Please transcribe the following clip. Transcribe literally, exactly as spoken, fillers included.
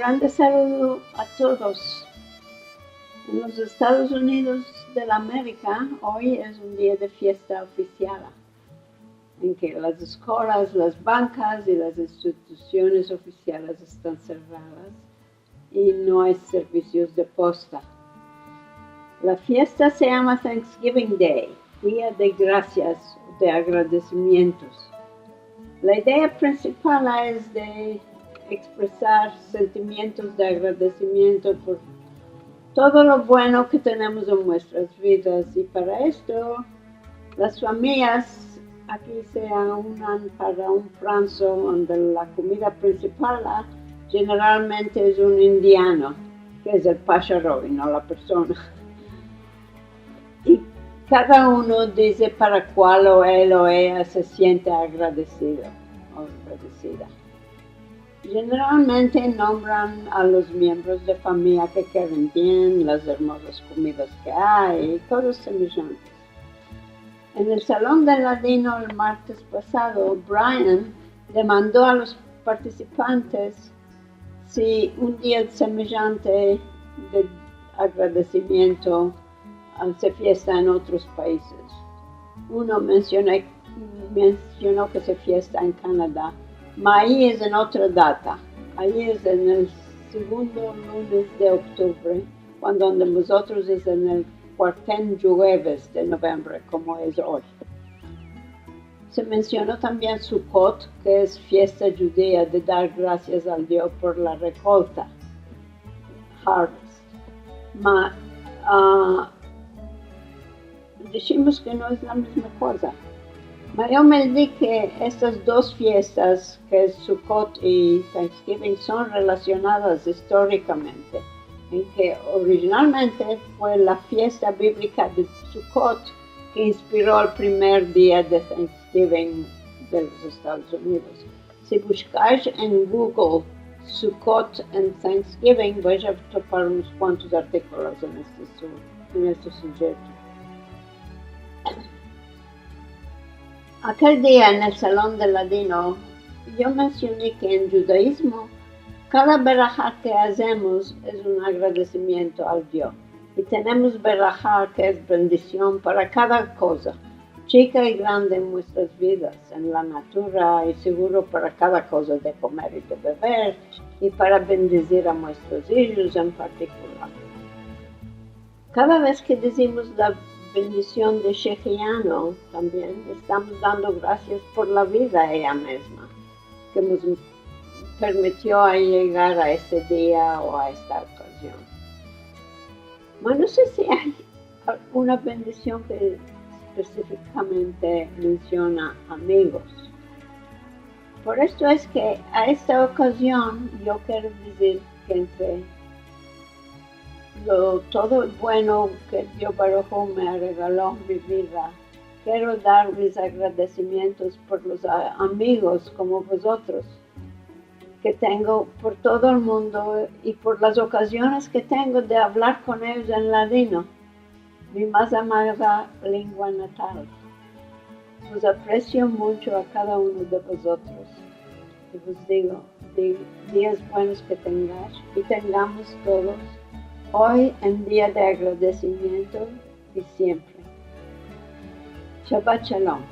Grande saludo a todos. En los Estados Unidos de la Amerika, oy es un dia de fiesta ofisial, en ke las eskolas, las bankas i las institusiones ofisiales estan serradas i no ay servisios de posta. La fiesta se yama Thanksgiving Day, Dia de Grasias o de Agradesimientos. La idea prinsipal es de ekspresar sentimientos de agradesimiento por todo lo bueno ke tenemos en muestras vidas, i para esto las famiyas aki se aunan para un pranzo, onde la komida prinsipal, ah, jeneralmente es un indiano, ke es el pasharo i no la persona. I kada uno dize para kual o el o eya se siente agradesido o agradesida. Jeneralmente nombran a los miembros de famiya ke keren bien, las ermozas komidas ke ay, i kozas semejantes. En el Salon del Ladino el martes pasado, Brian demando a los partisipantes si un dia semejante de agradesimiento se fiesta en otros paizes. Uno mensiono, mensiono ke se fiesta en Kanada, ma ayi es en otra data. Ayi es en el segundo lunes de oktuvre, kuando ande mozotros es en el kuarten djueves de novembre, komo es oy. Se mensiono tambien Sukot, ke es fiesta djudia de dar grasias al Dio por la rekolta, harvest. Ma, ah, dishimos ke no es la mizma koza. Ma yo me di ke estas dos fiestas, ke es Sukot i Thanksgiving, son relasionadas istorikamente, en ke orijinalmente fue la fiesta biblika de Sukot ke inspiro el primer dia de Thanksgiving de los Estados Unidos. Si bushkais en Google Sukot and Thanksgiving, vais a topar unos kuantos artikolos en este su-, en este sujeto. Akel dia en el Salon del Ladino, yo mensioni ke en djudaizmo, kada beraha ke azemos es un agradesimiento al Dio. I tenemos beraha ke es bendision para kada koza, chika i grande en muestras vidas, en la natura, i seguro para kada koza de komer i de bever, i para bendizir a muestros ijos en partikular. Kada vez ke dizimos la bendision de Shehianu, tambien estamos dando grasias por la vida eya mizma, ke mos permitio a yegar a este dia o a esta okazion. Ma no se si ay una bendision ke espesifikamente mensiona amigos. Por esto es ke a esta okazion yo kero dizir ke entre lo, todo el bueno ke Dio Baruhu me regalo en mi vida, kero dar mis agradesimientos por los a-, amigos komo vozotros ke tengo por todo el mundo i por las okaziones ke tengo de avlar kon eyos en ladino, mi mas amada lengua natal. Vos apresio muncho a kada uno de vozotros i vos digo, di-, dias buenos ke tengash i tengamos todos oy en dia de agradesimiento i siempre. Shabbat Shalom.